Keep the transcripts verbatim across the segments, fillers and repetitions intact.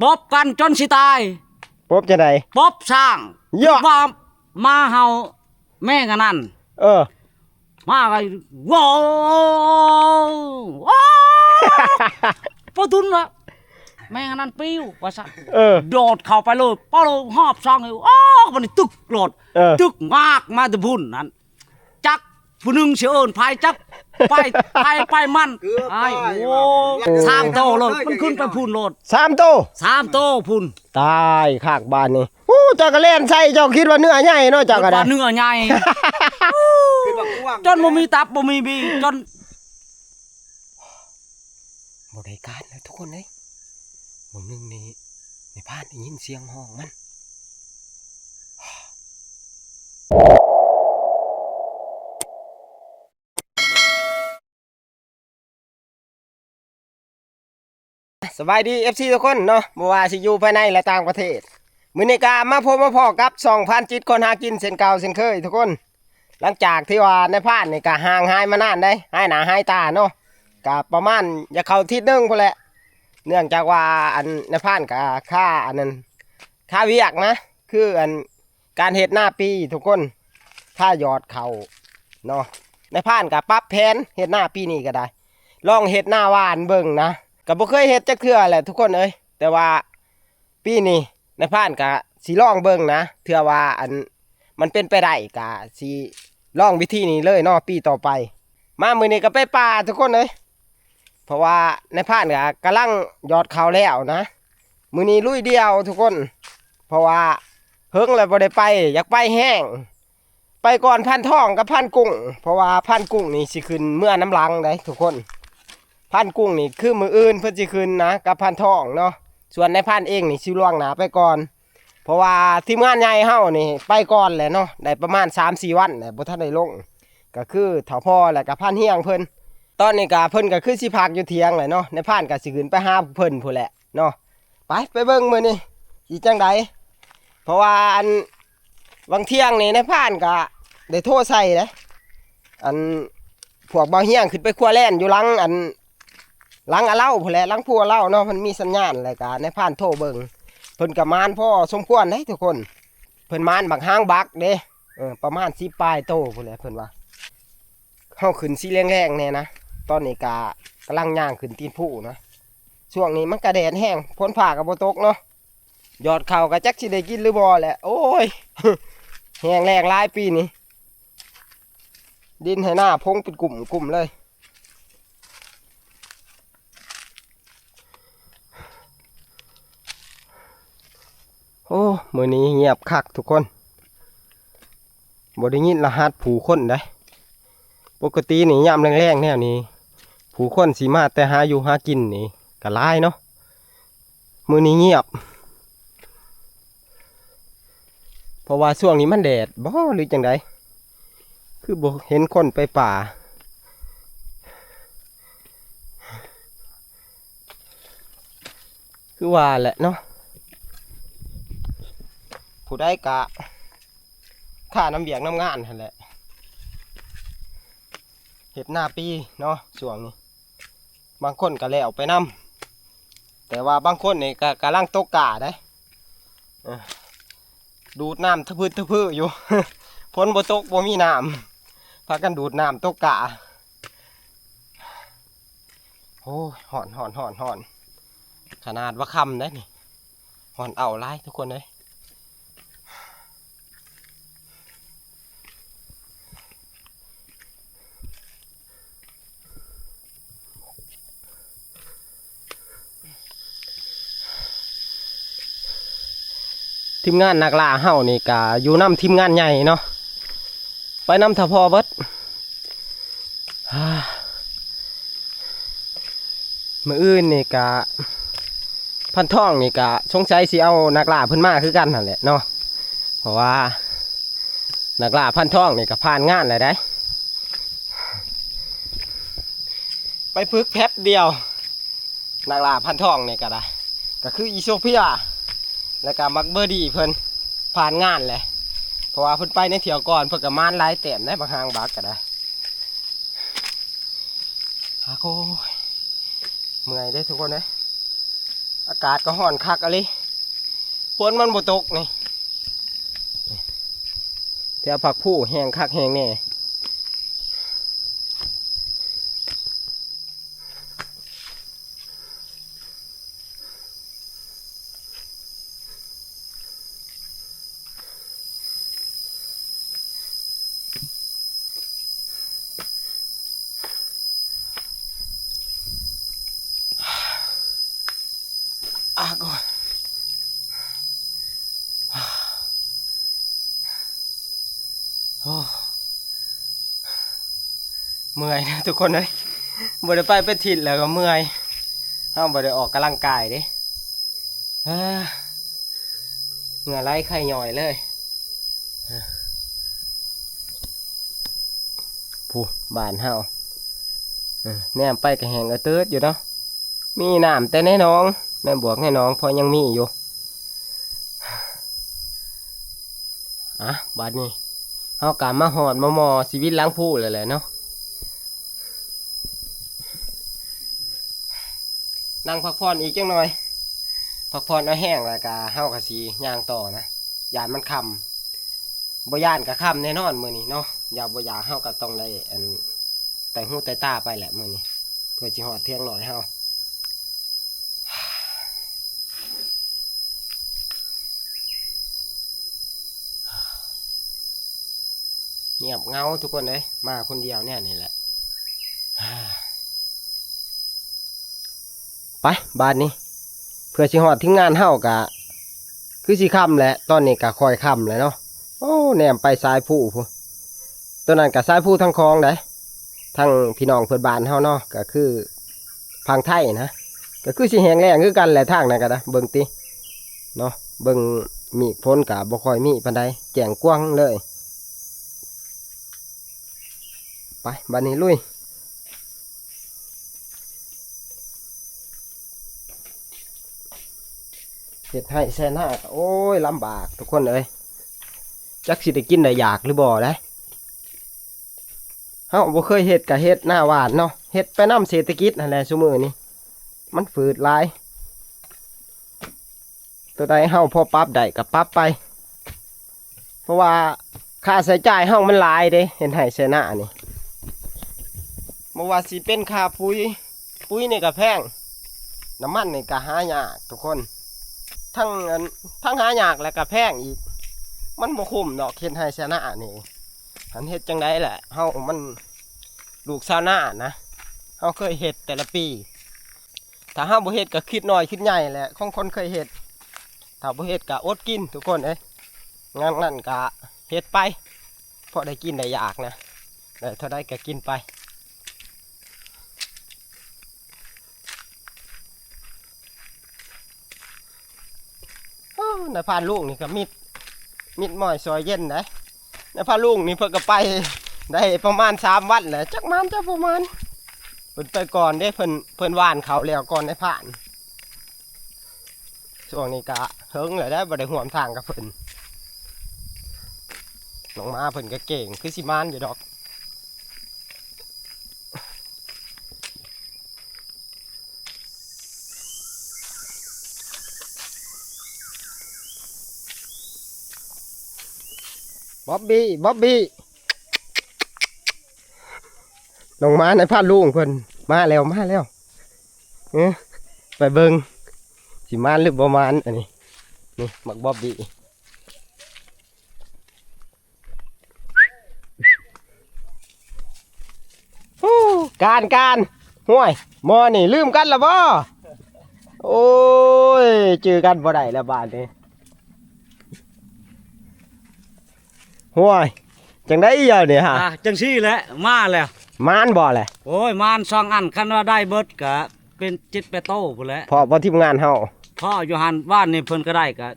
ตบกันจนสิตาย ปบจั่งใด ปบช้าง เยอะ ว่ามาเห่าแมงอันนั้น เออ มาก็ โว้ โอ้ บ่ทุนละ แมงอันนั้นปิ้ว ว่าซะ เออ โดดเข้าไปเลย ปะเลย หอบช้างเลย โอ้ มันตึกโลด เออ ตึกมากมาแต่พุ้นนั้น จักผู้หนึ่งสิเอิ้นไผ จักไป ไผ ไปมัน เกือบ ไอ้ ตาย โอ้ ว่า สามโตเลย มันขึ้นไปพุ้นโลด สามโต สามโตพุ้น ตายคักบาดนี้ อู้ เจ้าก็แล่นใส่ เจ้าคิดว่าเนื้อใหญ่เนาะ เจ้าก็ได้ คิดว่าเนื้อใหญ่ คิดว่ากว้าง จนบ่มีตับบ่มีบี จน บ่ได้การแล้วทุกคนเอ้ย มื้อหนึ่งนี่ ในบ้านได้ยินเสียงฮ้องมัน สบายดี เอฟซี ทุกคนเนาะ บ่ว่าสิอยู่ภายในและต่างประเทศ มื้อนี้ก็มาพบมาพ้อกับช่องพรานจิตคนหากินเช่นเก่าเช่นเคยทุกคน หลังจากที่ว่านายพรานนี่ก็ห่างหายมานานเด้ หายหน้าหายตาเนาะ ก็ประมาณอยากเข้าอาทิตย์หนึ่งพู้นแหละ เนื่องจากว่าอันนายพรานก็คาอันนั้น คาเวียกนะ คืออันการเฮ็ดนาปีทุกคน คายอดข้าวเนาะ นายพรานก็ปรับแผนเฮ็ดนาปีนี้ก็ได้ ลองเฮ็ดนาหว่านเบิ่งนะ ก็บ่เคยเฮ็ดจักเทื่อแหละทุกคนเอ้ย แต่ว่าปีนี้นายพรานก็สิลองเบิ่งนะ เทื่อว่าอันมันเป็นไปได้ก็สิลองวิธีนี้เลยเนาะ ปีต่อไป มามื้อนี้ก็ไปป่าทุกคนเอ้ย เพราะว่านายพรานก็กำลังยอดข้าวแล้วนะ มื้อนี้ลุยเดี่ยวทุกคน เพราะว่าเฮิงแล้วบ่ได้ไป อยากไปแฮง ไปก่อนพรานทองกับพรานกุ้ง เพราะว่าพรานกุ้งนี่สิขึ้นเมือนำหลังเด้ทุกคน พรานกุ้งนี่คือมื้ออื่นเพิ่นสิขึ้นนะ กับพรานทองเนาะ ส่วนนายพรานเองนี่สิล่วงหน้าไปก่อน เพราะว่าทีมงานใหญ่เฮานี่ไปก่อนแหละเนาะ ได้ประมาณสามสี่วันแหละ บ่ทันได้ลง ก็คือเฒ่าพ่อและก็พรานเฮียงเพิ่น ตอนนี้ก็เพิ่นก็คือสิพักอยู่เถียงแหละเนาะ นายพรานก็สิขึ้นไปหาเพิ่นพู้นแหละเนาะ ไป ไปเบิ่งมื้อนี้สิจั่งใด เพราะว่าอัน บางเที่ยงนี่นายพรานก็ได้โทรใส่เด้ อัน พวกบ่าวเฮียงขึ้นไปครัวแล่นอยู่หลังอัน หลังอาเลาพู้นแหละ หลังภูอาเลาเนาะ มันมีสัญญาณ แล้วก็นายพรานโทรเบิ่ง เพิ่นก็หมานพอสมควรเด้ทุกคน เพิ่นหมานบักหางบักเด้ เออ ประมาณสิบปลายโตพู้นแหละเพิ่นว่า เฮาขึ้นสิแลงๆแน่นะ ตอนนี้ก็กำลังย่างขึ้นตีนภูนะ ช่วงนี้มันก็แดดแฮง ฝนฟ้าก็บ่ตกเนาะ ยอดข้าวก็จักสิได้กินหรือบ่แหละ โอ้ย แฮงแล้งหลายปีนี้ ดินไฮ่นาพงเป็นกลุ่มๆเลย โอ้ มื้อนี้เงียบคักทุกคน บ่ได้ยินรหัสผู้คนเด้ ปกตินี่ยามแลงๆแนวนี้ ผู้คนสิมาแต่หาอยู่หากินนี่ก็หลายเนาะ มื้อนี้เงียบ เพราะว่าช่วงนี้มันแดดบ่หรือจั่งใด คือบ่เห็นคนไปป่า คือว่าแหละเนาะ ผู้ใดกะค่านำเวียกนำงานหั่นแหละ เฮ็ดนาปีเนาะช่วงนี้ บางคนก็แล้วไปนำ แต่ว่าบางคนนี่ก็กำลังตกกล้าเด้ เออ ดูดน้ำทะพึดทะพืออยู่ ฝนบ่ตกบ่มีน้ำ พากันดูดน้ำตกกล้า โอ้ย ฮ้อนฮ้อนฮ้อนฮ้อน ขนาดว่าค่ำได้นี่ ฮ้อนเอาหลายทุกคนเอ้ย ทีมงานนักล่าเฮานี่กะอยู่นำทีมงานใหญ่เนาะ ไปนำทะพอเบิด มื้ออื่นนี่กะ พรานทองนี่กะสงสัยสิเอานักล่าเพิ่นมาคือกันหั่นแหละเนาะ เพราะว่านักล่าพรานทองนี่กะผ่านงานแล้วได๋ ไปฝึกแป๊บเดียว นักล่าพรานทองนี่กะได้ กะคืออีโซเฟีย แล้วกะมักเบอร์ดีเพิ่นผ่านงานแหละ เพราะว่าเพิ่นไปในเที่ยวก่อน เพิ่นกะหมานหลายแต้มได๋ บักหางบักกะได้ โอ้ย เมื่อยเด้ทุกคนเอ้ย อากาศก็ร้อนคักอะลิ ฝนมันบ่ตกนี่ แถวผักผู้แห้งคักแห้งแน่ อ่ะก็ โอ้ เมื่อยนะทุกคนเอ้ย บ่ได้ไปเป็นทิศแล้วก็เมื่อย เฮาบ่ได้ออกกำลังกายเด้ เอ้อ เหงื่อไหลไข้ย่อยเลย ผู้บ้านเฮา เออ แนมไปก็แห้งกระเติดอยู่เนาะ มีน้ำแต่ในหนอง ในบวกในหนองพอยังมีอยู่ อ่ะ บัดนี้ เฮากลับมาฮอดมอมอชีวิตหลังผู้แล้วแหละเนาะ นั่งพักผ่อนอีกจังหน่อย พักผ่อนเอาแห้งแล้วก็เฮาก็สิย่างต่อนะ ย่านมันค่ำ บ่ย่านก็ค่ำแน่นอนมื้อนี้เนาะ อย่าบ่อยากเฮาก็ต้องได้อัน ไต่หูไต่ตาไปแหละมื้อนี้ เพื่อสิฮอดเทืองน้อยเฮา เงียบเหงาทุกคนเอ้ย มาคนเดียวแนวนี้แหละ ไป บาดนี้ เพื่อสิฮอดทีมงานเฮากะ คือสิค่ำแหละ ตอนนี้กะค่อยค่ำแล้วเนาะ โอ้ แนมไปสายผู้พู้น ตัวนั้นกะสายผู้ทางคลองได๋ ทางพี่น้องเพื่อนบ้านเฮาเนาะ กะคือฝั่งไทยนะ กะคือสิแห้งแล้งคือกันแหละทางนั้นกะนะ เบิ่งติ เนาะ เบิ่งเมฆฝนกะบ่ค่อยมีปานใด แจ้งกว้างเลย ไป บัดนี้ลุย เฮ็ดไร่ไถนาก็ โอ้ย ลำบากทุกคนเอ้ย จักสิได้กินได้อยากหรือบ่ได๋ เฮาบ่เคยเฮ็ดก็เฮ็ดหน้าหวานเนาะ เฮ็ดไปนำเศรษฐกิจหั้นแหละซุมื้อนี้ มันฝืดหลาย ตัวใดเฮาพอปรับได้ก็ปรับไป เพราะว่าค่าใช้จ่ายเฮามันหลายเด้ เฮ็ดไร่ไถนานี่ บ่ว่าสิเป็นค่าปุ๋ย ปุ๋ยนี่ก็แพง น้ำมันนี่ก็หายากทุกคน ทั้งอัน ทั้งหายากแล้วก็แพงอีก มันบ่คุ้มดอกเฮ็ดไร่ไถนานี่ หั้นเฮ็ดจั่งใดแหละ เฮามันลูกชาวนานะ เฮาเคยเฮ็ดแต่ละปี ถ้าเฮาบ่เฮ็ดก็คิดน้อยคิดใหญ่แหละ ของคนเคยเฮ็ด ถ้าบ่เฮ็ดก็อดกินทุกคนเอ้ย งานนั้นก็เฮ็ดไป พอได้กินได้อยากนะ ได้เท่าใดก็กินไป โอ้ นายพรานลุงนี่ก็มิด มิดม้อยซอยเย็นได๋ นายพรานลุงนี่เพิ่นก็ไปได้ประมาณสามวันแล้ว จักหมานจักบ่หมาน เพิ่นไปก่อนเด้ เพิ่น เพิ่นหว่านข้าวแล้วก่อนนายพราน ช่วงนี้ก็เฮิงแล้วได๋ บ่ได้ร่วมทางกับเพิ่น น้องหมาเพิ่นก็เก่ง คือสิหมานอยู่ดอก บ๊อบบี้ บ๊อบบี้ น้องหมานายพรานลุงเพิ่น มาแล้ว มาแล้ว เอ้อ ไปเบิ่ง สิหมานหรือบ่หมาน อันนี้ นี่ บักบ๊อบบี้ ฮู้ การ การ ห้วย หมอนี่ลืมกันละบ่ โอ้ย จือกันบ่ได้แล้วบาดนี้ ห้วย จั่งใด๋อีหยังนี่ฮะ อ่ะ จั่งซี่แหละ มาแล้ว หมานบ่แหละ โอ้ย หมานสองอัน คันว่าได้เบิดก็เป็นเจ็ดแปดโตพู้นแหละ เพราะว่าทีมงานเฮา พ่ออยู่หั่น หว่านนี่เพิ่นก็ได้ก็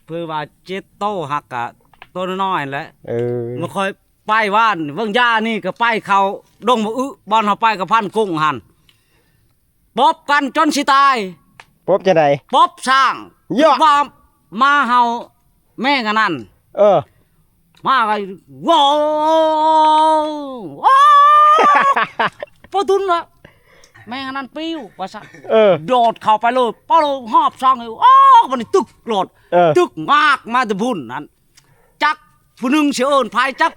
เพิ่นว่าเจ็ดโต หักกะโตน้อยๆแหละ เออ มันค่อยไปหว่าน เบิ่งยานี่ก็ไปเข้าดงบ่อึ บ่อนเฮาไปกับพันกุ้งหั่น ปบกันจนสิตาย ปบจั่งใด๋ ปบช้าง เยาะ ว่ามาเฮาแม่งอันนั้น เออ มาไง ว้าว ว้าว ปอตุนวะ แมงอันนั้นปิ้วว่าซะ เออ โดดเข้าไปเลย ปะเลยหอบซองอยู่ โอ้ มันตึกโลด เออ ตึกมากมาแต่บุญนั่น จักผู้หนึ่งสิเอิ้นไผจัก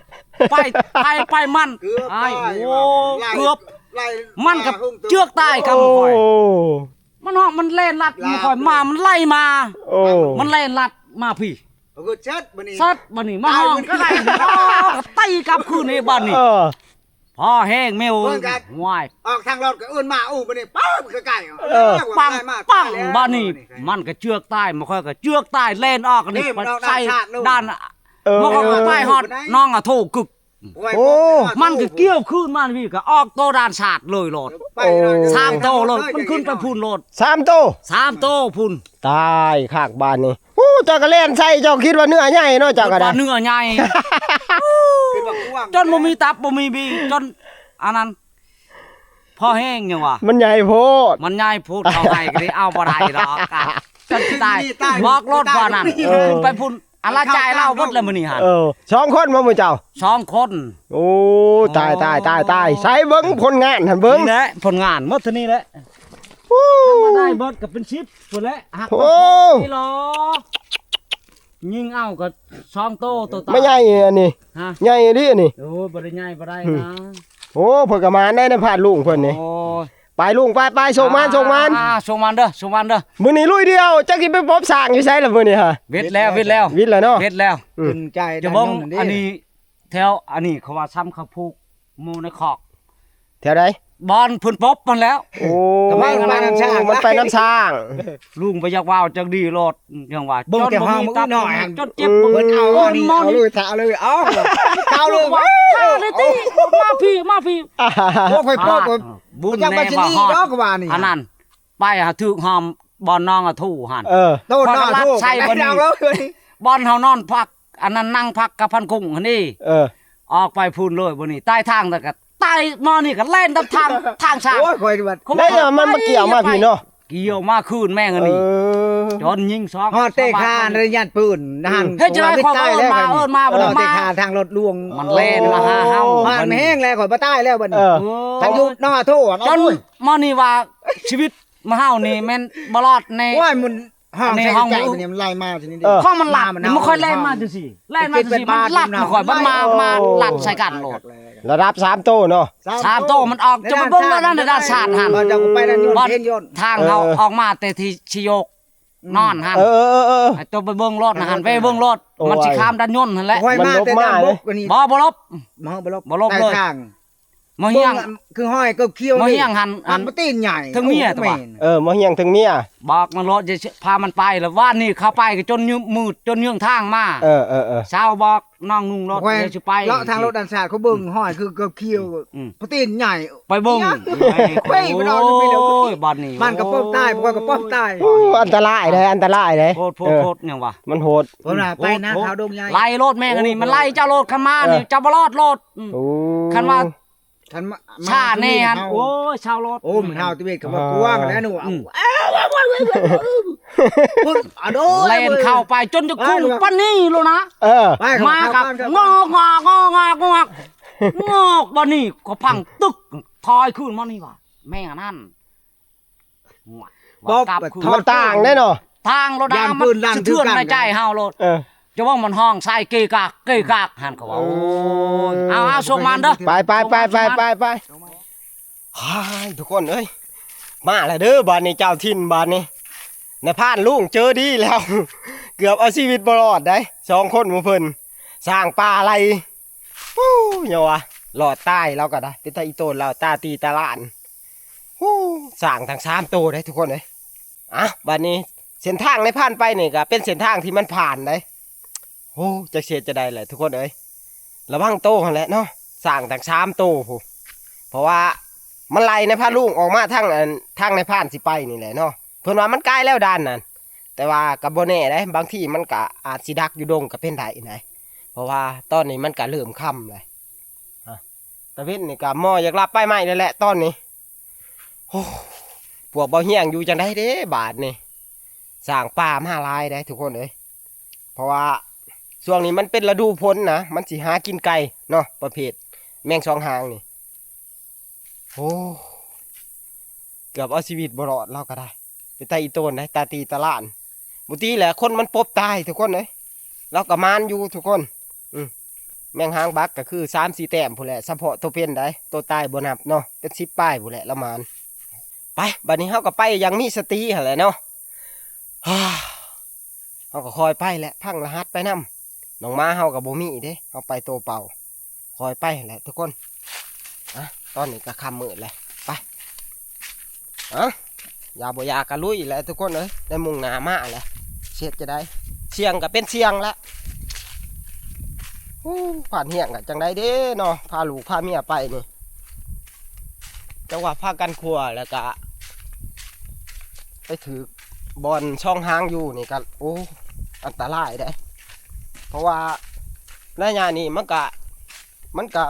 ไป ไป ไปมัน เกือบ อ้าย ตาย โอ้ ไล่ เกือบ ไล่ มันก็ ปลาหงส์ เจือกตายครับ โอ้ ข้อย มันฮอก มันแล่นลัด ลาก มันค่อยมา มันไล่มา โอ้ มันแล่นลัดมาพี่ เอาก็เช็ดบัดนี้ เช็ดบัดนี้ มาฮอก ตายบัดนี้ ก็ไล่ ตีกลับคืนอีกบัดนี้ เออ พอแห้งแมว เบิ่งกัน ห่วย ออกทางรถก็เอิ้นมา อู้บัดนี้ ป๊าบ ใกล้ๆ เออ ปัง ไล่มา ปัง ตายแล้ว บัดนี้ บัดนี้ มันก็เจือกตาย มันค่อยก็เจือกตาย แล่นออกอันนี้ นี่มันออก ไปใส่ ด้านชาติโน่น ด้าน เออ มันก็ไปฮอด น้องอะโทกึก โอ้ย โอ้ มันก็เกี่ยวคืนมาพี่ ก็ออกโตด้านชาติเลยโลด ไปเลย โอ้ สามโตเลย มันขึ้นไปพุ้นโลด สามโต สามโตพุ้น ตายคักบาดนี้ โอ้ เจ้าก็แล่นใส่ เจ้าคิดว่าเนื้อใหญ่เนาะ เจ้าก็ได้ ว่าเนื้อใหญ่ คิดว่ากว้าง จนบ่มีตับบ่มีบี จนอันนั้น พอแห้งยังวะ มันใหญ่โพด มันใหญ่โพด เขาให้ก็ได้เอาบ่ได้ดอกอะ จนสิตาย มีตาย บอกโลดว่านั่น มีตาย เออ ขึ้นไปพุ้น อะละจ่ายเหล้าเบิดเลยมื้อนี้หั่น เออ สองคนบ่หมู่เจ้า สองคน โอ้ ตาย ตาย ตาย ตาย ใส่เบิ่งผลงานหั่นเบิ่ง นี่แหละผลงานหมดเท่านี้แหละ โอ้ ถ้ามาได้เบิดก็เป็นสิบพุ้นแหละ หัก โอ้ นี่หรอ ยิงเอาก็สองโต โตตาย ไม่ใหญ่อันนี้ ฮะ ใหญ่อีหลีอันนี้ โอ้ บ่ได้ใหญ่บ่ได้ อืม นะ โอ้ เพิ่นก็มาได้ในพาดลุงเพิ่นนี่ โอ้ย ไปลุง ไป ไป ส่งมัน อ่า ส่งมัน อ่า ส่งมันเด้อ ส่งมันเด้อ มื้อนี้ลุยเดียว จักสิไปพบสร้างอยู่ไสล่ะมื้อนี้ฮะ เว็ดแล้ว เว็ดแล้ว วิทย์แล้วเนาะ เว็ดแล้ว อืม ขึ้นใจ จะเบิ่ง ด้านโน้นนี่ อันนี้ แถวอันนี้เขาว่าซ้ำเขาผูกหมู่ในคอก แถวใด บ่อนเพิ่นปบมันแล้ว โอ้ ก็ไปนำสร้าง มันไปนำสร้าง ลุงบ่อยากเว้าจักดีโลด จังว่า เบิ่งแต่ห้อง จนบ่มีตับ มื้อน้อยหั่น จนเจ็บ เพิ่นเอาอันนี้ เอาเลย เอาเลย เอา เอาเลย ว่า เอาเลยติ มาพี่ มาพี่ อ่า โอ้ย ข่อยปบ อ่า บุญ จักว่าสิหนีดอกว่านี่ อันนั้น ไปหาถืกหอมบ่อนน้องอะทู่หั่น เออ โดน ข้อยก็ลัด น้องอะทู่ ใส่บ่อนนี่ เอาเลย บ่อนเฮานอนพัก อันนั้นนั่งพักกับพันกุ้งหั่นนี่ เออ ออกไปพุ้นเลยบ่อนนี่ ใต้ทางแต่ก็ใต้หม้อนี่ก็แล่นตามทาง ทางช้าง โอ้ย ข่อยว่า เขา ได้ ว่า แล้วมันมาเกี่ยวมาพี่เนาะ เกี่ยวมาคืนแม่งอันนี้ เออ จนยิงสอง ฮอดเตะขา ชาวบ้าน ระยะปืนนะหั่น เฮ็ดจังได๋ ข่อยก็เอิ้นมา เอิ้นมา บ่ได้มา เออ เตะขาทางรถลวง มันแล่นมาหาเฮา ฮอดมันแห้งแล้ว ข่อยบ่ตายแล้วบัดนี้ เออ ทางอยู่นอกโทษ จน หมอนี่ว่าชีวิตหมู่เฮานี่แม่นบ่รอดแน่ โอ้ย มันห้อง อันนี้ ใส่ ห้อง ไก่ มันเนี่ยมันไล่มาทีนี้ดิ เออ เพราะมันลัด มันเอา มันค่อยแล่นมาจังซี่ แล่นมาจังซี่ มันลัด มันค่อย มันมา โอ้ มาลัดใส่กันโลด ระดับสามโตเนาะ สามโต มันออก จะไปเบิ่งแล้วนั่น ในด้านชาติหั่น เราจะไปนั่นยนต์ บ่อน เห็นยนต์ ทางเฮา เออ ออกมาแต่ที่ชิโยก นอนหั่น เออ เออ เออ เออ ไอ้ตัวไปเบิ่งรถนะหั่น ไปเบิ่งรถ โอ้ย มันสิข้ามด้านยนต์หั่นแหละ ห้อยมาแต่ด้านบก มันลบมาเลย อันนี้ บ่ บ่ลบ บ่ บ่ลบเลย บ่ลบ ใต้ทาง มาเฮียง เบิ่งคือห้อยเกือบเขียว มาเฮียงหั่น อัน มันตีนใหญ่ ถึงเมีย โอ้โห ตัว แม่น เออ มาเฮียงถึงเมีย บอกมันรถจะพามันไปแล้ว วันนี้เขาไปก็จนยืมมืด จนเยื้องทางมา เออ เออ เออ เช้าบอกน้องนุ่งรถ โอ้ย เดี๋ยวสิไป เลาะทางรถอันสาดเขาเบิ่งห้อยคือเกือบเขียว อืม ปะตีนใหญ่ ไปเบิ่ง เนี่ย เฮ้ย ไปนอนอยู่ไปเลย โอ้ย บัดนี้ มันก็ป้องตาย พวกก็ป้องตาย โอ้ย อันตรายเลย อันตรายเลย โพด โพด เออ โพด หยังวะ มันโหด เวลาไปนะ โพด เขาดงใหญ่ ไล่โลดแม่งอันนี้ มันไล่เจ้าโลดคันมานี่ เออ เจ้าบ่รอดโลด อืม โอ้ คันว่า คันมา ชาแน่หั่น มา โอ้ย ชาวโลด โอ้ มันเฮาตะเวนก็มากว้างแล้วหนู อืม เอา เอา เอา เอา เอา เอา เอา เอา เอา เอา แล่นเข้าไปจนจะคุ้ง เอา ปานนี้แล้วนะ เออ ไป มากับ เข้าบ้าน งอกงอกงอกงอกงอก งอกบ่นี่ก็พังตึก ถอยคืนมานี่ว่ะ แม่งอันนั้น ป๊อบ ว่ากลับคืน มันต่างแน่เนาะ ต่างแล้วนะ ย่านปืนลั่น มันสะเทือน คือกัน ในใจเฮาโลด เออ จะว่ามันฮ้องใส่เกกาก เกกาก หั่นก็ว่า โอ้ โอ้ย เอา เอา ส่งมันเด้อ ไป ไป ไป ไป ไป ไป ส่งมัน ไป ฮ้าย ทุกคนเอ้ย มาแล้วเด้อ บาดนี้เจ้าถิ่นบาดนี้ นายพรานลุงเจอดีแล้ว เกือบเอาชีวิตบ่รอดได้ สองคนหมู่เพิ่น ช้างป่าไล่ โอ้ย เยาะวะ รอดตายเราก็ได้ เป็นตาอีโตนเราตาตีตาหล้าน โอ้ ช้างทั้งสามโตได้ทุกคนเอ้ย อ่ะ บาดนี้เส้นทางนายพรานไปนี่ก็เป็นเส้นทางที่มันผ่านได้ โอ้ จักสิเฮ็ดจั่งใด๋แหละทุกคนเอ้ย ระวังโตหั่นแหละเนาะ ช้างตั้งสามโตพู้น เพราะว่ามันไล่นายพรานลุงออกมาทางอัน ทางนายพรานสิไปนี่แหละเนาะ เพิ่นว่ามันไกลแล้วด่านนั่น แต่ว่าก็บ่แน่เด้ บางทีมันก็อาจสิดักอยู่ดงก็เป็นได้นะ เพราะว่าตอนนี้มันก็เริ่มค่ำแล้ว อ่ะ ตะเว็นนี่ก็หมออยากหลับไปใหม่แล้วแหละตอนนี้ โอ้ พวกเบาเฮียงอยู่จั่งใด๋เด้บาดนี้ ช้างป่ามาหลายเด้ทุกคนเอ้ย เพราะว่าช่วงนี้มันเป็นฤดูฝนนะ มันสิหากินไก่เนาะ ประเภทแมงสองหางนี่ โอ้ เกือบเอาชีวิตบ่รอดลาวก็ได้ ไปไต่อีโตนได้ ตาตีตาล้าน บ่ตีแหละ คนมันปบตายทุกคนเอ้ย ลาวก็หมานอยู่ทุกคน อืม แมงหางบักก็คือสามสี่แต้มพู้นแหละ เฉพาะตัวเป็นได้ ตัวตายบ่นับเนาะ เป็นสิบปลายพู้นแหละ ลาวหมาน ไป บัดนี้เฮาก็ไปอย่างมีสติหั้นแหละเนาะ เฮาก็ค่อยไปแหละ พังรหัสไปนำ น้องหมาเฮาก็บ่มีเด้ เฮาไปตัวเปล่า ค่อยไปแหละทุกคน อ่ะ ตอนนี้ก็ค่ำมืดแล้ว ไป อ่ะ อย่าบ่อยากก็ลุยแหละทุกคนเอ้ย ได้มุ่งหน้ามาแหละ เสียจะได้ เสี่ยงก็เป็นเสี่ยงละ ฮู้ ผ่านเฮียงก็จังได๋เด้เนาะ พาลูกพาเมียไปนี่ จังว่าพากันขั่วแล้วก็ ไปถืกบ่อนช่องหางอยู่นี่ก็ โอ้ อันตรายเด้ เพราะว่าระยะนี้มันก็ มันก็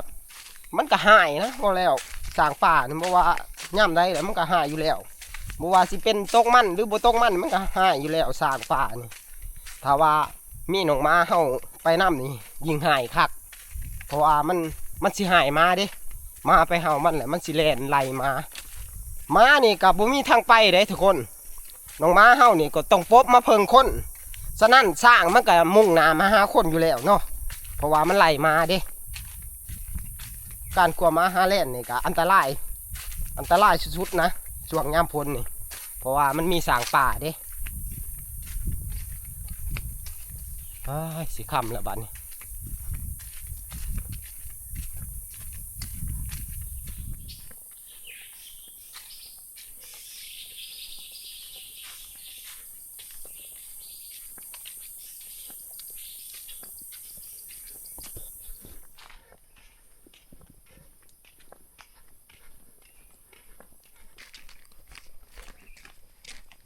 มันก็ฮ้ายนะ ว่าแล้ว ช้างป่านี่ บ่ว่ายามใดแหละ มันก็ฮ้ายอยู่แล้ว บ่ว่าสิเป็นตกมันหรือบ่ตกมัน มันก็ฮ้ายอยู่แล้ว ช้างป่านี่ ถ้าว่ามีน้องหมาเฮาไปนำนี่ ยิ่งฮ้ายคัก เพราะว่ามัน มันสิฮ้ายหมาเด้ หมาไปเห่ามันแหละ มันสิแล่นไล่หมา หมานี่ก็บ่มีทางไปเด้ทุกคน น้องหมาเฮานี่ก็ต้องปบมาเพิ่งคน ฉะนั้นช้างมันก็มุ่งหน้ามาหาคนอยู่แล้วเนาะ เพราะว่ามันไล่หมาเด้ การขั่วหมาหาแล่นนี่ก็อันตราย อันตรายสุดๆนะ ช่วงยามฝนนี่ เพราะว่ามันมีช้างป่าเด้ อ้าย สิค่ำแล้วบัดนี้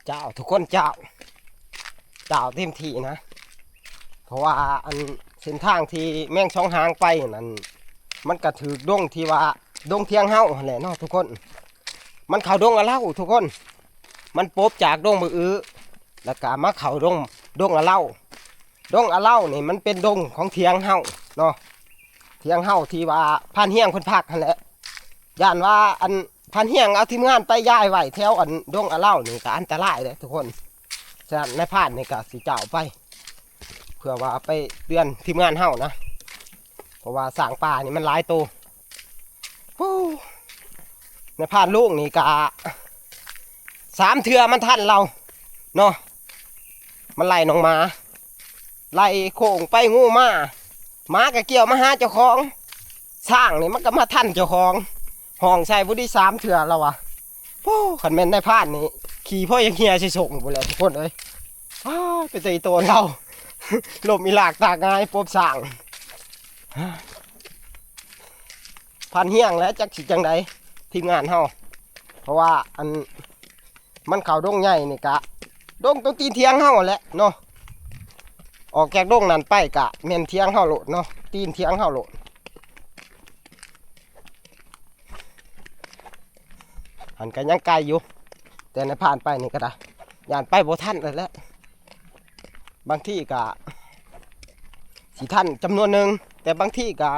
เจ้า ทุกคน เจ้า เจ้าเต็มที่นะ เพราะว่าอันเส้นทางที่แมงสองหางไปนั่น มันก็ถืกดงที่ว่าดงเถียงเฮาหั้นแหละเนาะทุกคน มันเข้าดงอะเลาทุกคน มันปบจากดงบักอื้อ แล้วก็มาเข้าดง ดงอะเลา ดงอะเลานี่มันเป็นดงของเถียงเฮาเนาะ เถียงเฮาที่ว่าพรานเฮียงเพิ่นพักหั้นแหละ ย้านว่าอันพรานเฮียงเอาทีมงานไปย้ายไว้แถวอันดงอะเลานี่ก็อันตรายเด้ทุกคน ฉะนั้นนายพรานนี่ก็สิเจ้าไป เพื่อว่าไปเตือนทีมงานเฮานะ เพราะว่าช้างป่านี่มันหลายโต ฮู้ นายพรานลุงนี่ก็สามเทื่อมันทันลาวเนาะ มันไล่น้องหมา ไล่โค้งไปงูมา หมาก็เกี่ยวมาหาเจ้าของ ช้างนี่มันก็มาทันเจ้าของ ฮ้องใส่ผู้ที่สามเทื่อแล้ววะ โอ้ คันแม่นนายพรานนี่ ขี่พ่อยังเฮียใส่ส่งพู้นแหละทุกคนเอ้ย อ้า เป็นแต่อีโตนลาว ล้มอีหลากตากหงายปบช้าง พรานเฮียงแล้วจักสิจังใด ทีมงานเฮา เพราะว่าอัน มันเข้าดงใหญ่นี่กะ ดงตรงตีนเถียงเฮาแหละเนาะ ออกจากดงนั้นไปกะแม่นเถียงเฮาโลดเนาะ ตีนเถียงเฮาโลด หั้นก็ยังไกลอยู่ แต่นายพรานไปนี่ก็ได้ ย้านไปบ่ทันแล้วแหละ บางทีก็สิทันจำนวนหนึ่ง แต่บางทีก็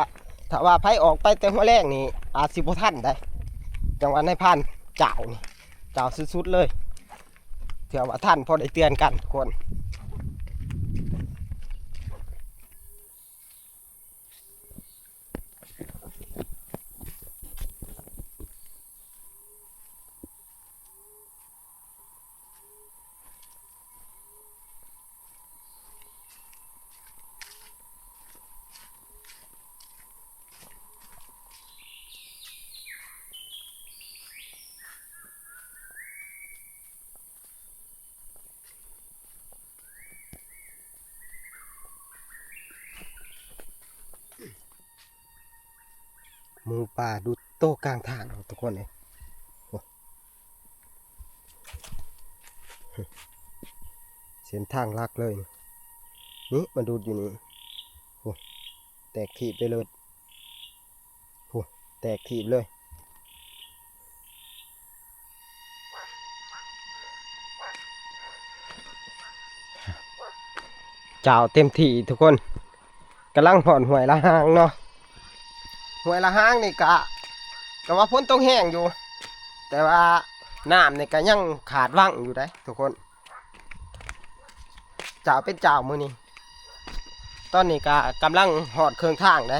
ถ้าว่าไผออกไปแต่หัวแลงนี่ อาจสิบ่ทันได้ จังว่านายพรานเจ้านี่ เจ้าสุดๆเลย เทื่อว่าทันพอได้เตือนกันทุกคน หมูป่าดูโตกลางทางทุกคนเลย โอ้ เส้นทางหลักเลย นี่ มาดูดอยู่นี่ โอ้ แตกถีบไปเลย โอ้ แตกถีบเลย เจ้าเต็มที่ทุกคน กำลังผ่อนห้วยละหางเนาะ ห้วยละหางนี่กะ กะว่าฝนตกแฮงอยู่ แต่ว่า น้ำนี่ก็ยังขาดหว่างอยู่เด้ทุกคน เจ้าเป็นเจ้ามื้อนี้ ตอนนี้ก็กำลังฮอดครึ่งทางเด้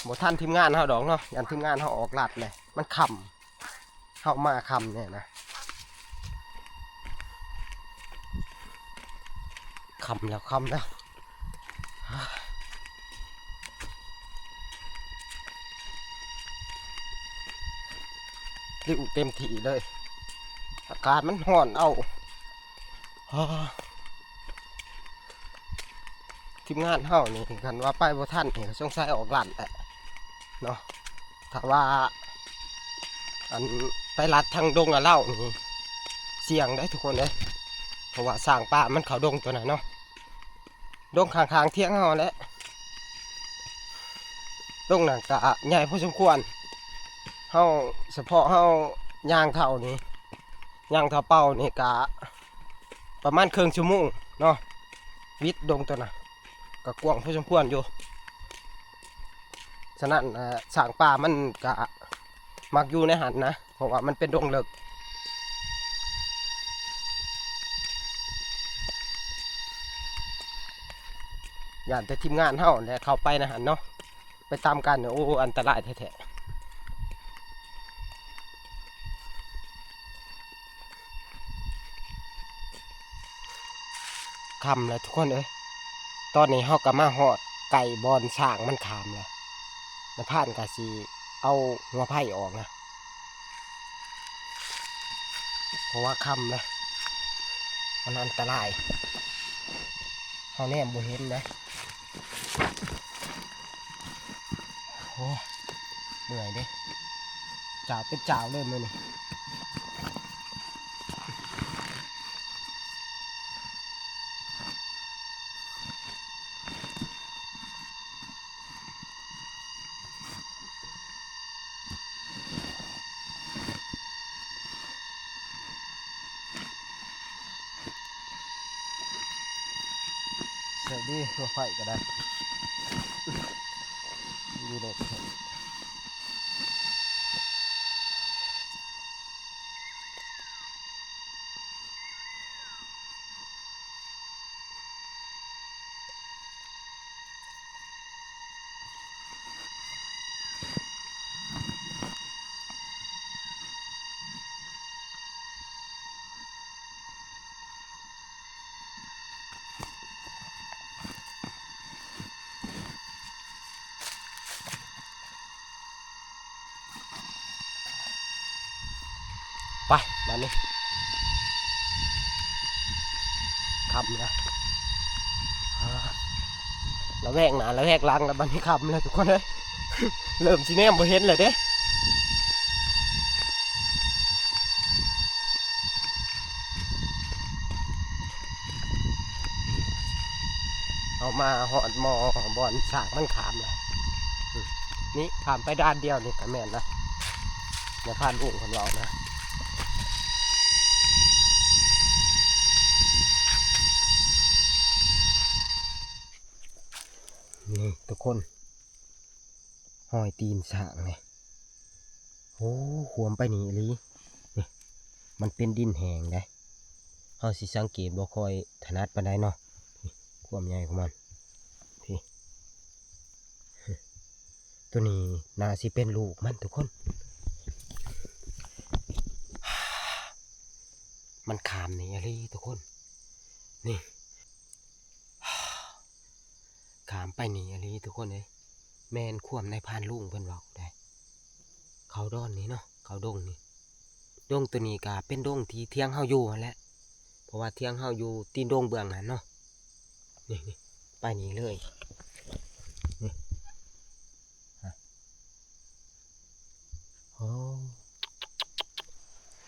บ่ทันทีมงานเฮาดอกเนาะ ย้านทีมงานเฮาออกลัดเลย มันค่ำ เฮามาค่ำเนี่ยนะ ค่ำแล้ว ค่ำแล้ว ริ้วเต็มที่เลย อากาศมันร้อนเอา อ้า ทีมงานเฮานี่ คันว่าไปบ่ทันนี่ สงสัยออกลัดแหละเนาะ ถ้าว่า อัน ไปลัดทางดงอะเล่านี่ เสี่ยงเด้ทุกคนเด้ เพราะว่าช้างป่ามันเข้าดงตัวนั้นเนาะ ดงข้างๆเถียงเฮาแหละ ดงนั้นก็ใหญ่พอสมควร เฮา เฉพาะเฮาย่างเท่านี้ ย่างเท่าเป่านี่ก็ประมาณครึ่งชั่วโมงเนาะ วิดดงตัวน่ะ ก็กว้างพอสมควรอยู่ ฉะนั้น เอ่อ ช้างป่ามันก็มักอยู่ในหั้นนะ เพราะว่ามันเป็นดงเลิก ย้านแต่ทีมงานเฮาแหละเข้าไปในหั้นเนาะ ไปตามกันเนี่ย โอ้ อันตรายแท้ๆ ค่ำแล้วทุกคนเอ้ย ตอนนี้เฮาก็มาฮอดใกล้บ่อนช้างมันข้ามแล้ว นายพรานก็สิเอาหัวไผ่ออกนะ เพราะว่าค่ำแล้ว มันอันตราย เฮาแนมบ่เห็นนะ โอ้ เมื่อยเด้ เจ้าเป็นเจ้าเลยมื้อนี้ ใส่ดีหัวไผ่ก็ได้ อยู่ใน ไป มานี่ ค่ำนะ อ่า ระแวกหน้าระแวกหลังแล้ว บัดนี้ค่ำแล้วทุกคนเอ้ย เริ่มสิแนมบ่เห็นแล้วเด้ เอามาฮอดหม่องบ่อนช้างมันข้ามแล้ว อืม นี่ข้ามไปด้านเดียวนี่ก็แม่นละ นายพรานลุงเพิ่นเว้านะ นี่ทุกคน ฮอยตีนช้างนี่ โอ้ ขวมไปนี่อีหลี นี่ มันเป็นดินแห้งเด้ เฮาสิสังเกตบ่ค่อยถนัดปานใดเนาะ นี่ ความใหญ่ของมัน พี่ ตัวนี้น่าสิเป็นลูกมันทุกคน มันข้ามนี่อีหลีทุกคน นี่ ข้ามไปนี่อีหลีทุกคนเอ้ย แม่นความนายพรานลุงเพิ่นเว้าได้ เขาดอนนี่เนาะ เขาดงนี่ ดงตัวนี้ก็เป็นดงที่เถียงเฮาอยู่หั้นแหละ เพราะว่าเถียงเฮาอยู่ตีนดงเบื้องหั้นเนาะ นี่ นี่ ไปนี่เลย นี่ ฮะ โอ้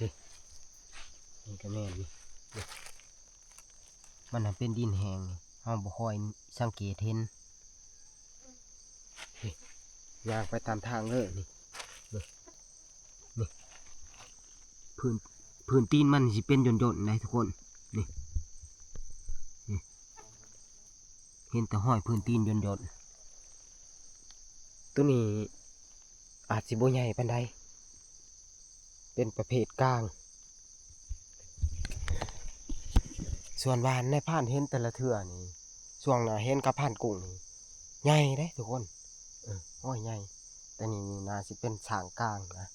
นี่ นี่ก็แม่นนี่ นี่ มันน่ะเป็นดินแห้งนี่ เฮาบ่ค่อยสังเกตเห็น นี่ ย่างไปตามทางเลยนี่ นี่ นี่ พื้น พื้นตีนมันสิเป็นหย่นๆ ได้ทุกคน นี่ นี่ เห็นแต่ฮอยพื้นตีนหย่นๆ ตัวนี้ อาจสิบ่ใหญ่ปานใด เป็นประเภทกลาง ส่วนว่านายพรานเห็นแต่ละเทื่อนี่ ช่วงน่ะเห็นกับพรานกุ้งนี่ ใหญ่เด้ทุกคน เออ โอ้ย ใหญ่ แต่นี่นี่น่าสิเป็นช้างกลางนะ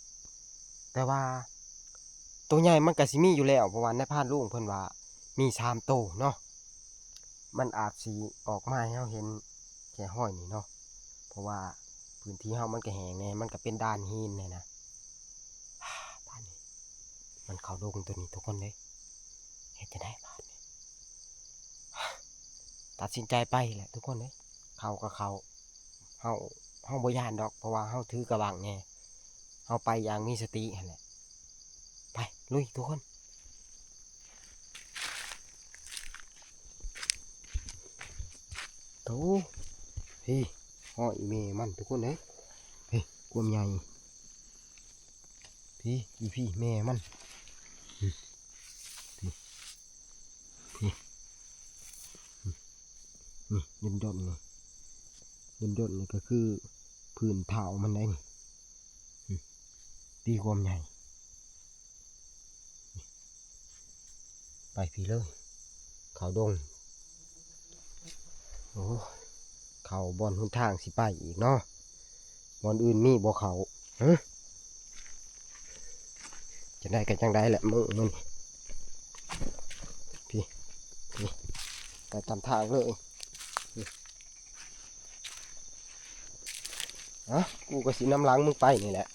แต่ว่า ตัวใหญ่มันก็สิมีอยู่แล้ว เพราะว่านายพรานลุงเพิ่นว่ามีสามโตเนาะ มันอาจสิออกมาให้เฮาเห็นแค่ห้อยนี่เนาะ เพราะว่าพื้นที่เฮามันก็แห้งแน่ มันก็เป็นด่านหินแน่นะ บาดนี้ มันเข้าดงตัวนี้ทุกคนเด้ เฮ็ดจั่งใดบาดนี้ ตัดสินใจไปแหละทุกคนเด้ เข้าก็เข้า เฮา เฮาบ่ย้านดอก เพราะว่าเฮาถือกะบังแน่ เฮาไปอย่างมีสติหั้นแหละ ไป ลุยทุกคน โอ้ พี่ ห้อยแม่มันทุกคนเอ้ย พี่ ความใหญ่ พี่ อีพี่แม่มัน อืม พี่ พี่ อืม นี่ ย่นๆ นี่ ย่นๆ นี่ก็คือพื้นเท้ามันได้นี่ อืม ตีความใหญ่ ไปพี้เลย เข้าดง โอ้ เข้าบ่อนหนทางสิไปอีกเนาะ บ่อนอื่นมีบ่เข้า ฮะ จั่งใดก็จั่งใดแหละ มื้อ มื้อนี้ พี้ พี้ ไปตามทางเลย อ่ะ กูก็สินำหลังมึงไปนี่แหละ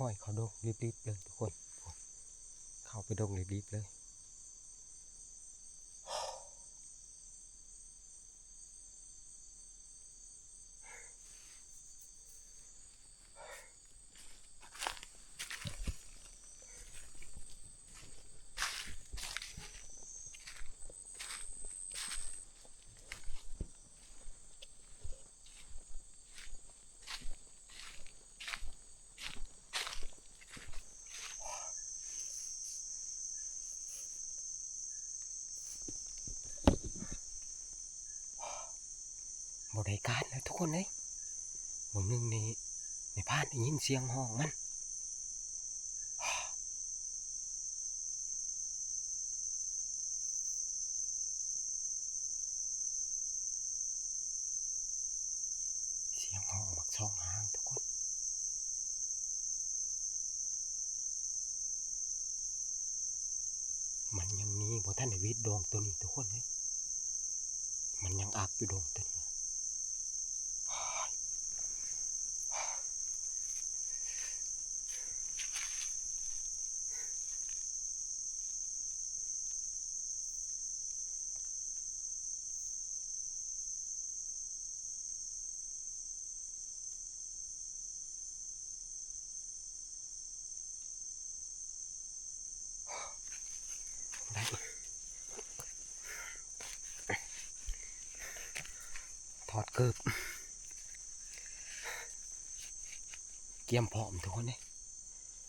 ห้อยเข้าดงลิบๆเลยทุกคน เข้าไปดงลิบๆเลย บ่ได้การแล้วทุกคนเอ้ย มื้อหนึ่งนี่ นายพรานได้ยินเสียงฮ้องมัน เสียงฮ้องบักซองหางทุกคน มันยังหนีบ่ทันได้หวิดดงตัวนี้ทุกคนเอ้ย มันยังอักอยู่ดงตัวนี้ ได้ ถอดเกิบ เตรียมพร้อมทุกคนเด้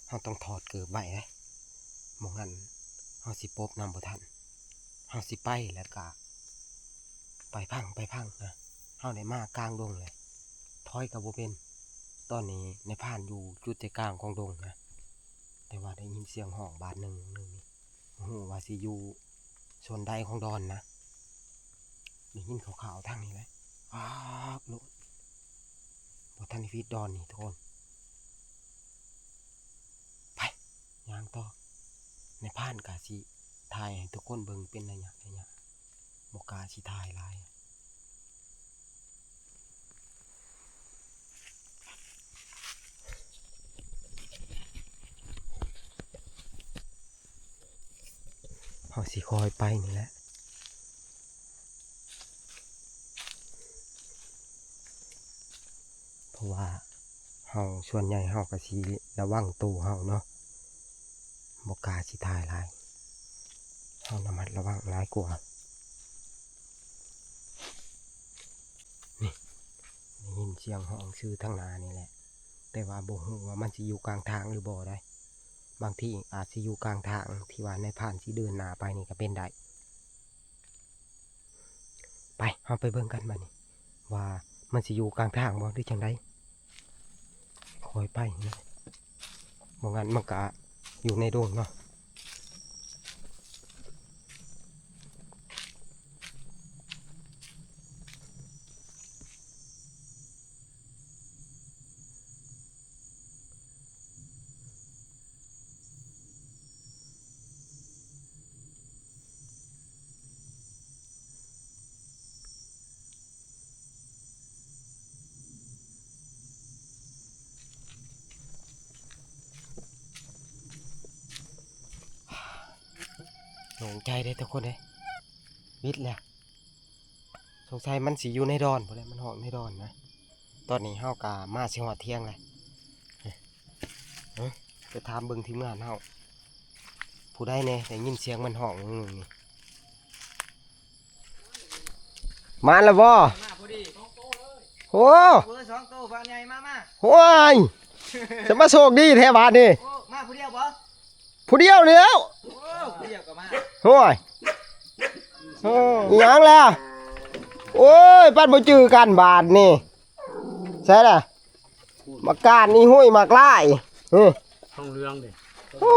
เราต้องถอดเกิบไว้เด้ บ่งั้นเราสิปบนำบ่ทัน เราสิไปแล้วก็ ไปพัง ไปพังนะ เราได้มากลางดงเลย ถอยก็บ่เป็น ตอนนี้นายพรานอยู่จุดใจกลางของดงนะ แต่ว่าได้ยินเสียงฮ้องบาดหนึ่งหนึ่งนี่ บ่ฮู้ว่าสิอยู่โซนใดของดอนนะ ได้ยินข่าวๆทางนี้แหละ อ้ากโลด บ่ทันได้หวิดดอนนี่ทุกคน ไป ย่างต่อ นายพรานก็สิถ่ายให้ทุกคนเบิ่งเป็นระยะระยะ บ่กล้าสิถ่ายหลาย เฮาสิค่อยไปนี่แหละ เพราะว่าเฮาส่วนใหญ่เฮาก็สิระวังตัวเฮาเนาะ บ่กล้าสิถ่ายหลาย เฮาระมัดระวังหลายกว่า นี่ ได้ยินเสียงฮ้องซื่อทางหน้านี่แหละ แต่ว่าบ่ฮู้ว่ามันสิอยู่กลางทางหรือบ่ได้ บางทีอาจสิอยู่กลางทางที่ว่านายพรานสิเดินหน้าไปนี่ก็เป็นได้ ไป เฮาไปเบิ่งกันบัดนี้ ว่ามันสิอยู่กลางทางบ่หรือจั่งใด ค่อยไปนะ บ่งั้นมันก็อยู่ในดงเนาะ โล่งใจเด้ทุกคนเด้ มิดแล้ว สงสัยมันสิอยู่ในดอนพุ้นแหละ มันฮ้องในดอนนะ ตอนนี้เฮากะมาสิฮอดเที่ยงเลย เอ้อ ไปถามเบิ่งทีมงานเฮา ผู้ใดแหน่ได้ยินเสียงมันฮ้องอยู่นี่ มาแล้วบ่ มาพอดี โอ้ เบอร์สองโต ฟ้าใหญ่ มา มา โอ้ย จะมาโชคดีแท้บาดนี้ โอ้ มาผู้เดียวบ่ ผู้เดียวแล้ว โอ้ ผู้เดียวก็มา โอ้ย โอ้ อิหยังล่ะ โอ้ย ปัดบ่จือกันบาดนี่ ใช่ล่ะ บักกาดนี่ห้วยบักหลาย นี่ ทองเหลืองดิ โอ้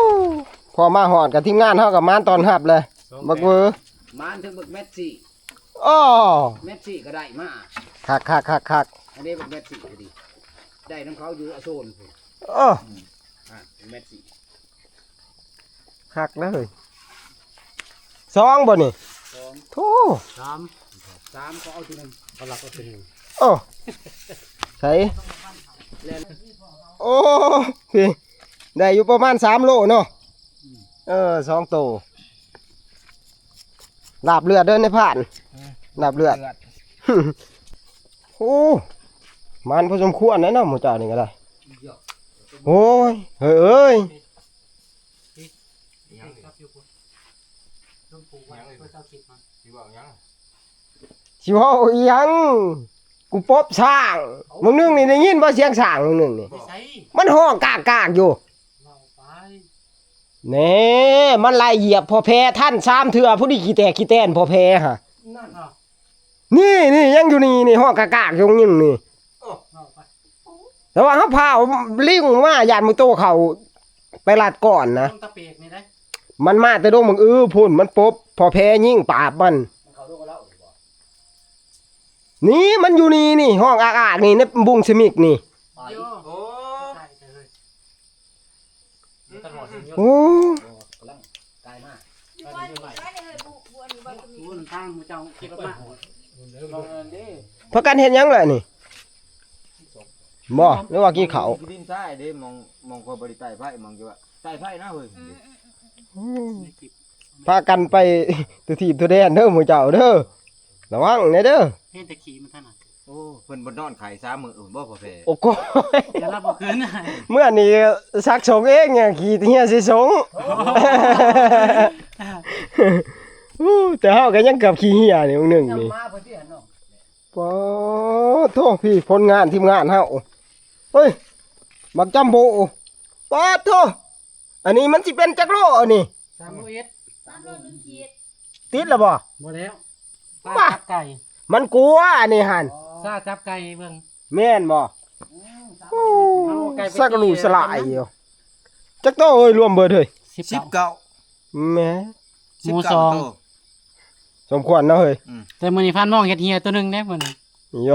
พอมาฮอดกับทีมงานเฮากับมานต้อนรับเลย สองแปด บักเวอร์ มานถึงบักแมทซี่ อ้อ แมทซี่ก็ได้มา คักคักคักคัก อันนี้บักแมทซี่ก็ดี ได้นำเขาอยู่อโซนพุ้น อ้อ อืม อ่ะ แมทซี่ คักนะเฮ้ย สองบ่นี่ สอง โธ่ สาม สามก็เอาทีหนึ่ง เขาหลักเอาทีหนึ่ง โอ้ ใส่ แล่น โอ้ พี่ ได้อยู่ประมาณสามโลเนาะ เออ สองโต ลาบเลือดเด้อในผ่าน ลาบเลือด เลือด โอ้ มันพอสมควรนะเนาะ หมู่เจ้านี่ก็ได้ โอ้ย เฮ้ยเอ้ย สิเว้าอีหยัง กูปบช้าง มื้อนึงนี่ได้ยินบ่เสียงช้างมื้อนึงนี่ ไม่ใช่ มันฮ้องกากๆอยู่ เว้าไป แหน่ มันไล่เหยียบพ่อแพทันสามเทื่อ ผู้ดีขี้แตกขี้แตนพ่อแพฮะ นั่น อ้าว นี่ นี่ ยังอยู่นี่ นี่ ฮ้องกากๆอยู่ยังนี่ เว้าไป แต่ว่าเขาพาลิงมา ย่านมื้อโตเขาไปลัดก่อนนะ ต้นตะเปกนี่ได้ มันมาแต่ดงบักอื้อพุ้น มันปบพ่อแพยิงปราบมัน มันเข้าดงกับเราอยู่บ่ นี่มันอยู่นี่ นี่ ฮ้องอากๆนี่ ในบุงสมิกนี่ ไป โอ้ ใช่เลย โอ้ กำลังกายมา อยู่บ้านอยู่บ้านเนี่ยเฮ้ย บุ บุ อันนี้บ้านก็มี บุญทางหมู่เจ้าเก็บมา ลองเอิ้นเด้ พากันเฮ็ดหยังล่ะนี่ บ่ หรือว่ากินข้าว ดินทรายเด้ มอง มองคอยบ่ได้ไต่ไผ่ มองจะว่าไต่ไผ่นะเฮ้ย อืม พากันไปตัวทีบตัวแดนเด้อหมู่เจ้าเด้อ ระวังแหน่เด้อ เห็นแต่ขี้มันเท่านั้น โอ้ เพิ่นบ่นอนไข้สามมื้ออื่นบ่พ่อแพ โอ้โห เดี๋ยวเราบ่คืน เมื่อนี้ซักสงเองเนี่ย ขี้เหียสิสง โอ้ อู้ แต่เฮาก็ยังเกือบขี้เหียนี่มื้อหนึ่งนี่ มาเพิ่นที่หันเนาะ ปาดโธ่ พี่ ผลงานทีมงานเฮา เฮ้ย บักจัมโบ้ ปาดโธ่ อันนี้มันสิเป็นจักโลอันนี้ สามโลเอ็ด สามโลหนึ่งขีด ติดแล้วบ่ บ่แล้ว มา จับไก่ มันกลัวอันนี้หั่น ซ่าจับไก่เบิ่ง แม่นบ่ อืม โอ้ เอาไก่ไป สักกะหลูสลายอยู่ จักโตเอ้ย รวมเบิดเฮ้ย สิบเก้า สิบเก้า แหม หมูสอง สิบเก้าโต สมควรเนาะเฮ้ย อืม แต่มื้อนี้พานมองเฮ็ดเหียตัวหนึ่งเด้มื้อนี้ โย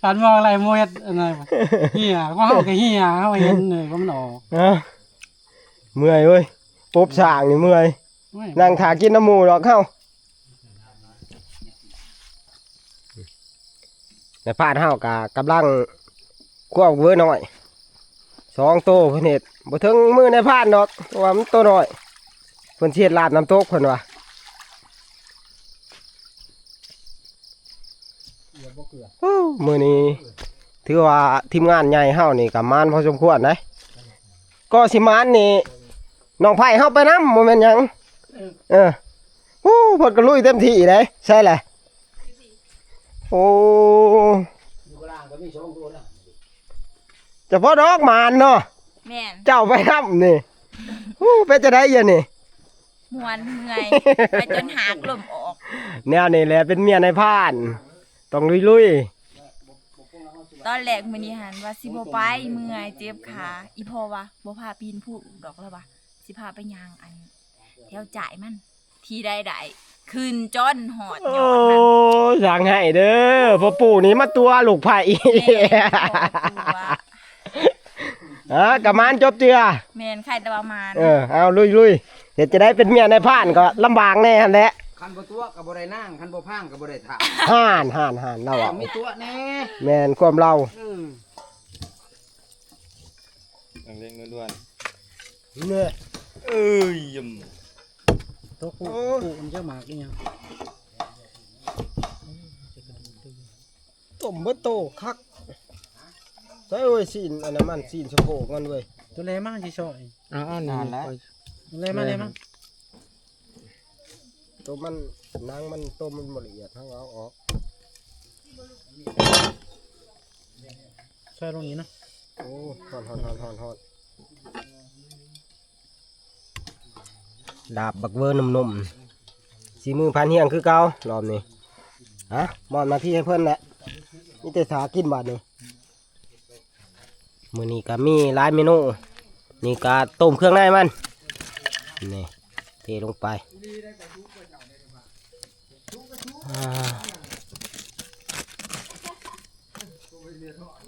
พานมองอะไรหมูเฮ็ดอันนั้นเหีย ก็เฮาก็เหีย เฮาเห็นเลยว่ามันออก ฮะ เมื่อยเว้ย ปบสร้างนี่เมื่อย โอ้ย นั่งถ่ากินน้ำหมูดอกเฮา แต่พานเฮากะกำลังคั่วเวอน้อยสองโตเพิ่นเฮ็ด บ่ถึงมือนายพานดอก เพราะว่ามันโตน้อย เพิ่นสิเฮ็ดลาบน้ำตกเพิ่นว่า โอ้ มื้อนี้ถือว่าทีมงานใหญ่เฮานี่ก็หมานพอสมควรเด้ ก็สิหมานนี่ น้องไผ่เฮาไปนำ บ่แม่นหยัง เออ โอ้ เพิ่นก็ลุยเต็มที่เด้ ใช่แหละ โอ้ อยู่กลางก็มีสองตัวนะ เฉพาะดอกหมานเนาะ แม่น เจ้าไปนำนี่ โอ้ เป็นจั่งใด๋เดี๋ยวนี้ ม่วนเมื่อย ไปจนหากลมออก แนวนี้แหละเป็นเมียนายพาน ต้องลุยๆ ตอนแรกมื้อนี้หั้นว่าสิบ่ไป เมื่อยเจ็บขา อีพ่อว่าบ่พาปีนภูดอก แล้วว่าสิพาไปย่างอันแถวจ่ายมัน ที่ใดๆ ขึ้นจนฮอดยอดมัน โอ้ย สั่งให้เด้อ พ่อปู่นี่มาตั๋วลูกไผ่ แม่น พ่อปู่ว่า อ่ะ กะหมานจบเจือ แม่น ใครแต่ว่าหมาน เออ เอาลุยๆ เฮ็ดจั่งใด๋เป็นเมียนายพานก็ลำบากแน่หั้นแหละ คันบ่ตั๋วก็บ่ได้นาง คันบ่พางก็บ่ได้เฒ่า ห่านๆๆ ลาวเว้า มีตั๋วแน่ แม่นความลาว อืม นักเลงล้วนๆ เน่ เอ้ย ยำ ตก โอ้ กูมันจะหมากอีหยัง ต้มเบิดโตคัก ใส่เว้ย ซี้นอันนั้นมัน ซี้นสะโพกมันเว้ย ตัวแลมาสิซอย เอาๆ นี่ นั่นแหละ ตัวแลมา แลมา ตัวมัน หนังมัน ต้มมันบ่ละเอียด เฮาเอาออก ใส่ลงนี้นะ โอ้ ฮ้อนๆๆๆๆ ลาบบักเวอร์หนุ่มๆ สีมือพานเฮียงคือเก่ารอบนี้ ฮะ มอบหน้าที่ให้เพิ่นแหละ มีแต่ถากินบาดนี้ มื้อนี้ก็มีหลายเมนู นี่ก็ต้มเครื่องในมัน นี่ เทลงไป อ่า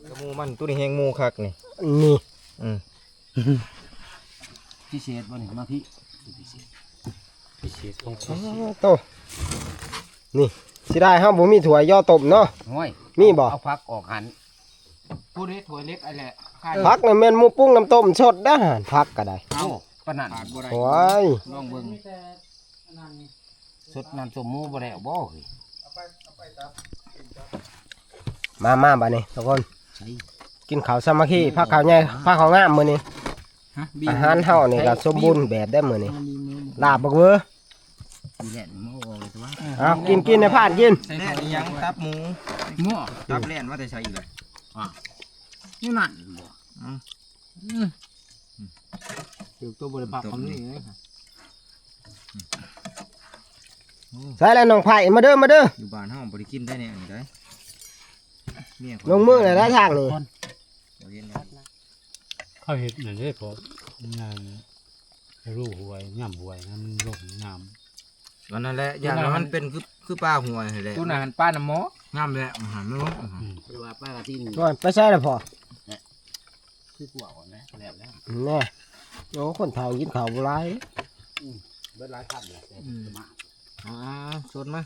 กะหมูมัน ตัวนี้แฮงหมูคักนี่ นี่ อืม พิเศษบ่นี่ มาพี่ พิเศษ พิเศษของพิเศษ โต นี่ สิได้เฮาบ่มีถ้วยย่อต้มเนาะ โอ้ย มีบ่ เอาผักออกหั่น ผู้ใดถ้วยเล็กอันแหละ ผักนี่แม่นหมู่ปรุงน้ำต้มสดเด้อ ผักก็ได้ เอ้า ปานนั้น ขาดบ่ได้ โอ้ย ลองเบิ่ง สดน้ำส้มหมูบ่แล้วบ่เฮ้ย มามาบัดนี้ทุกคน ใส่ กินข้าวสามัคคี พาข้าวใหญ่ พาข้าวงามมื้อนี้ ฮะ อาหารเฮานี่ก็สมบูรณ์แบบได้มื้อนี้ ลาบบักเวอ มีแหละหมูออกเลยตัว เอากินกินให้พานกิน ใส่แหละ ข้าวอีหยัง ตับหมู หมู ตับแล่นว่าแต่ใส่อีกเลย อ่ะ นี่นั่นบ่ อืม อืม เดี๋ยวตัวบ่ได้ปรับคำนี้เลย ใส่แล้วน้องไผ่ มาเด้อ มาเด้อ อยู่บ้านเฮาบ่ได้กินได้แนวนี้ได้ เมียข้อย ลงมือเลยนะทางนี้ บ่เห็นแล้ว เขาเฮ็ดนั่นเด้ พอ งาน รูหวย ย่ำหวยนะ มันลงน้ำ อันนั้นแหละ อย่างนั้นมันเป็นคือ คือปลาหวยแหละ ตัวนั้นปลาน้ำหมอ น้ำแหละ อาหารมันลง อืม หรือว่าปลากระทิง ก่อนไปใส่แล้วพอ คือกลัวก่อนนะ แล้วแล้ว แน่ โอ้ คนเฒ่ากินข้าวบ่หลาย อืม เบิดหลายคำเลย แต่ อืม มา อ่า สดมา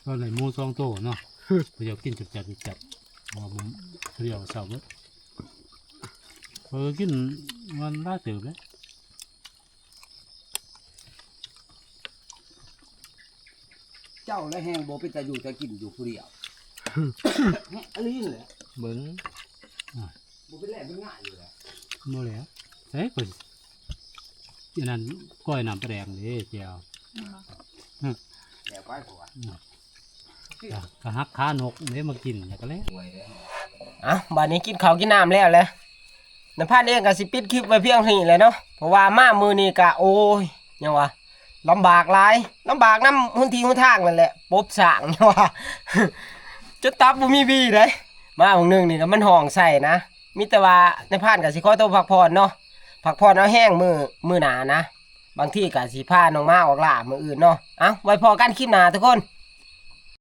ก็ได้หมูสองโตเนาะ เพิ่นอยากกินจัดๆ จัดๆ ว่ามันเรียวเศร้าเบิด เออ กินมันหลายเติบเลย เจ้าและแฮงบ่เป็นตาอยู่ตากินอยู่ผู้เดียว เนี่ยอันนี้แหละ เบิ่ง บ่เป็นแหล่เป็นง่ายอยู่แล้ว บ่แล้ว ใส่ก็ อันนั้นก้อยน้ำปลาแดงเด้เจียว อืม อืม แหล่ไปกว่า อืม ก็ ก็หักขานกเด้มากินแล้วก็แล้ว อ่ะ บัดนี้กินข้าวกินน้ำแล้วแหละ นายพานเองก็สิปิดคลิปไว้เพียงเท่านี้แหละเนาะ เพราะว่ามามื้อนี้ก็ โอ้ย หยังวะ ลำบากหลาย ลำบากนำหนที่หนทางนั่นแหละ ปบสร้าง หยังวะ จนตับบ่มีวีเด้ มามื้อหนึ่งนี่ก็มันฮ้องใส่นะ มีแต่ว่านายพานก็สิขอตัวพักผ่อนเนาะ พักผ่อนเอาแฮงมื้อ มื้อหน้านะ บางทีก็สิพาน้องหมาออกล่ามื้ออื่นเนาะ เอ้า ไว้พ้อกันคลิปหน้าทุกคน